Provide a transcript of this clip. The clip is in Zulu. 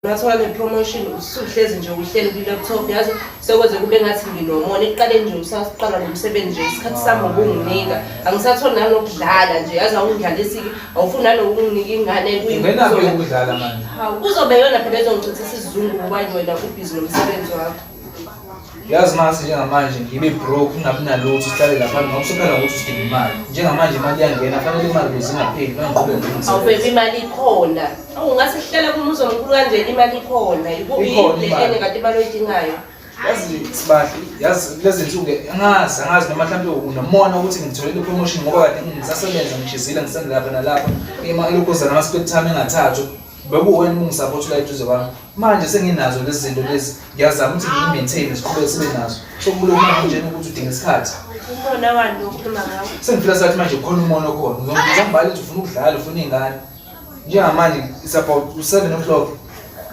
Ngathola ne-promotion usuhlezi nje uhleli kwi-laptop, yazi sekwenze kube ngathi nginomona. Ekuqaleni nje usaqala lo msebenzi nje, isikhathi sami ubunginika, angisatholi nanokudlala nje, yazi awungidlalisi-ke, awufuni nanokunginika ingane. Ungenaphi ukudlala manje? Hawu, kuzobe yona phela ezongichithisa isizungu ngoba wena ubhizi nomsebenzi wakho. Yazi mase njengamanje ngibe broke, ngingabi nalutho, sihlale lapha ngoba usukhala ngokuthi usidinga imali. Njengamanje imali iyangena, fanele imali ukuze ingapheli, mangiqhubeke nomsebenzi. Awubheki imali ikhona. Awu, ngase sihlala kumuzi omkhulu kanje, imali ikhona. Ikhona Ikuphi imali. enye kanti imali oyidingayo? Yazi Sibahle, yazi kulezi nsuku angazi, angazi noma mhlawumbe unomona ukuthi ngitholele i-promotion ngoba kade ngisasebenza ngishizile ngisenza lapha nalapha. Ima ilokhuzana ama-spare time engathathwa. Bekuwena ubungisapotha la eduze kwami. Manje senginazo lezi zinto lezi, ngiyazama ukuthi ngiyi-maintain, siqhubeke sibe nazo. So kulo manje ukuthi udinga isikhathi. Umona wani lo okhuluma ngawo? Sengifila sathi manje kukhona umona okhona. Ngizongibhala ukuthi ufuna ukudlala, ufuna iy'ngane. Njengamanje it's about 7 o'clock.